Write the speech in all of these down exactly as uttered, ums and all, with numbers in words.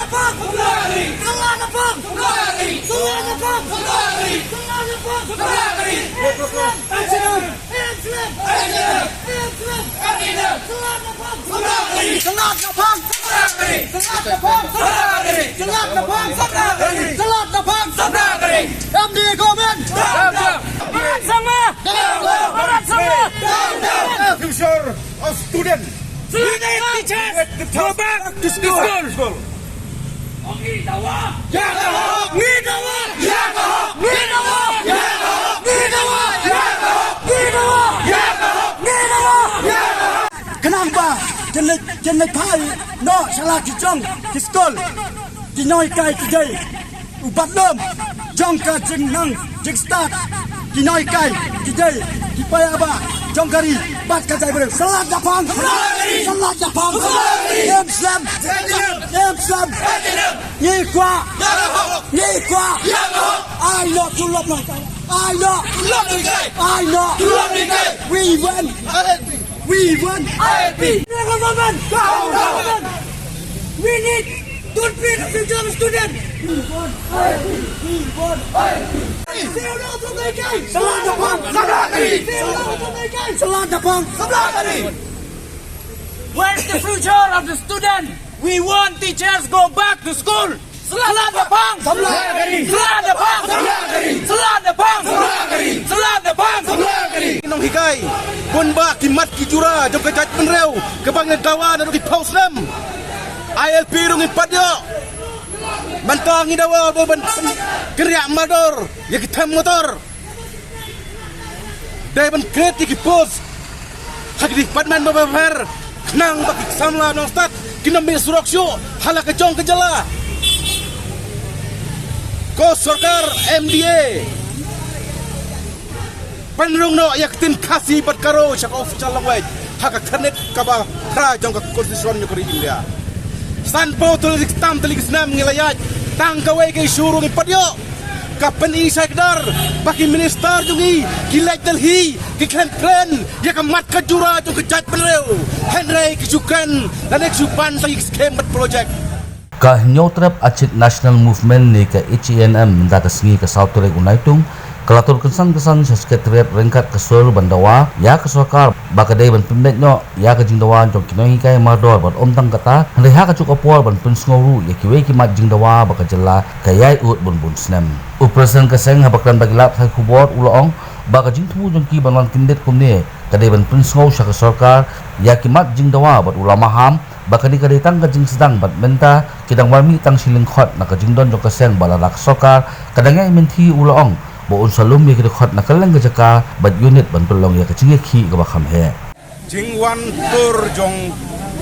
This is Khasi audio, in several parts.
Salat Naphang! Salat Naphang! Salat Naphang! Salat Naphang! Salat Naphang! M D A government! Bharat Sangha! Bharat Sangha! Future of student. Student teachers! Go back to school! Khnang ba kin leit, kin leit phai noh sha la ki jong ki skul, ki nonghikai ki dei u bat lum jong ka jingnang jingstad. Ki nonghikai ki dei ki paidbah jong ka ri bad ka jaitbynriew. Salat Naphang! Salat Naphang! Im slem! Im slem! Ngi kwah! Ngi kwah! Ai noh tulop nonghikai! Ai noh tulop nonghikai! Ai noh tulop nonghikai! We want! We want I L P! Government! Government! We need to be the future of student! We want I L P! We want I L P! Salat Naphang! Salat Naphang! Salat Naphang! Where's the future of the student? We want teachers go back to school. Salat Naphang! Salat Naphang! Salat Naphang! Salat Naphang! Salat Naphang! Ki nonghikai, bun bah ki mat ki jura jong ka jaitbynriew kaba ngi la dawa naduh ki phew snem. I L P ruh ngim pat ïoh. Mynta ngi dawa dei ban kynriah mardor ïa ki them motor. Dei ban create ïa ki post ha ki department bapher khnang ba ki samla nongstad kin ym mih surok shuh ha la ka jong ka jylla. Ko sorkar M D A, pynrung noh ïa ka ktien Khasi bad Garo sha ka official language ha ka khyrnit kaba phra jong ka Constitution jong ka ri India. Sanphew tylli ki, tam tylli ki snem ngi la ïaid, tang kawei ka issue ruh ngim pat ïoh. Ka pyni shai kdar ba ki minister jong ngi ki leit Delhi, ki kren kren ïa ka mat ka jura jong ka jaitbynriew, hynrei ki shu kren lane ki shu ban sa ïa ki skem bad project. Ka Hynñiewtrep Achik National Movement ne ka H A N M mynta ka sngi ka saw tarik u Naitung ka la tur kynsan kynsan sha Secretariat ryngkat ka sur ban dawa ïa ka sorkar ba ka dei ban pynbeit noh ïa ka jingdawa jong ki nonghikai mardor bad ym tang kata, hynrei ha kajuh ka por ban pynsngew ruh ïa kiwei ki mat jingdawa ba ka jylla ka ïai ud bun bun snem. U President ka seng haba kren bad ki lad pathai khubor u la ong ba ka jingthmu jong ki ban wan kyndit kumne ka dei ban pynsngew sha ka sorkar ïa ki mat jingdawa bad u la maham ba kane ka dei tang ka jingsdang bad mynta ki dang wan mih tang shi lyngkhot na ka jingdon jong ka seng, bad lada ka sorkar ka dang ïai mynthi, u la ong ba un sa lum ïa ki dkhot na kylleng ka jaka bad unit ban pynlong ïa ka jingïakhih kaba kham heh. Jingwan tur jong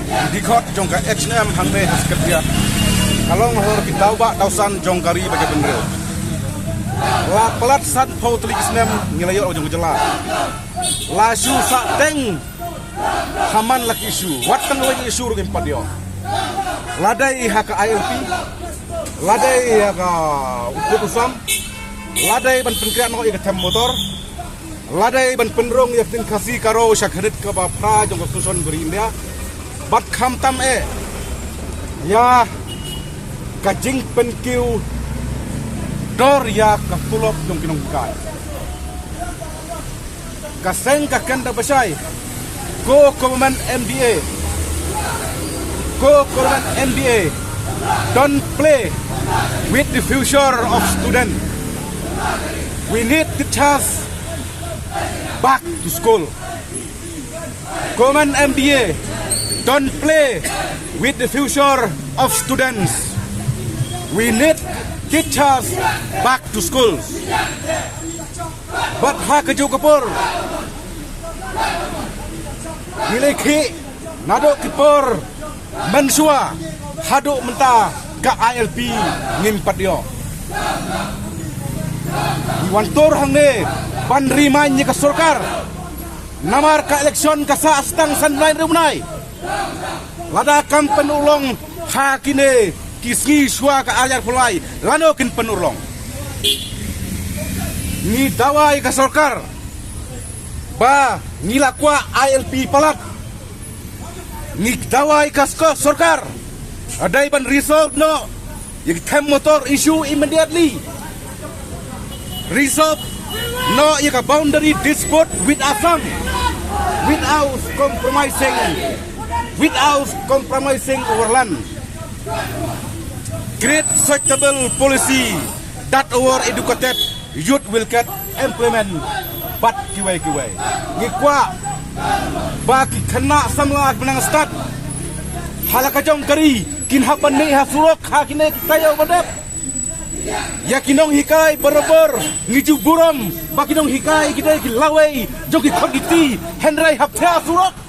ki dkhot jong ka H N M hangne ha Secretariat ka long halor ki daw bah daw san jong ka ri bad ka jaitbynriew. La palat sanphew tylli ki snem ngi la ïoh la ka jong ka jylla. La shu sah teng ha man la ki issue, wat tang la ki issue ruh ngim pat ïoh. La dei ha ka I L P, la dei ha ka u kut u sam, la dei ban pynkhreh noh ïa ka them motor, la dei ban pynrung ïa ka ktien Khasi Garo sha ka khyrnit kaba phra jong ka Constitution ka ri India. Bad khamtam eh ïa ka jingpynkiew dor ïa ka tulop jong ki nonghikai. Ka seng ka kren da bashai. Ko government M D A, ko government M D A, don't play with the future of student. We need the teachers back to school. Government M D A, don't play with the future of students. We need teachers back to schools. Bad ha kajuh ka por ngi la ïakhih naduh ki por mynshuwa haduh mynta ka I L P ngim pat ïoh. Ngi wan tur hangne ban remind ïa ka sorkar. Namar ka election ka sah tang san bnai hynriew bnai. Lada kam pynurlong ha kine ki sngi shuwa ka ar hajar arphew lai, lano kin pynurlong? Ngi dawa ïa ka sorkar ba ngi la kwah I L P palat. Ngi dawa ïa ka sorkar Ka dei ban resolve noh ïa ka Them Motor issue immediately. Resolve noh ïa ka boundary dispute with Assam without compromising, without compromising over land. Create suitable policy that our educated youth will get employment. Bad kiwei kiwei, ngi kwah ba ki khynnah samla ba nang stad ha la ka jong ka ri kin hap ban mih ha surok ha kine ki taïew ba dep. Ïa ki nonghikai barabor ngi ju burom ba ki nonghikai ki dei ki lawei jong ki khon ki kti, hynrei hap thiah surok.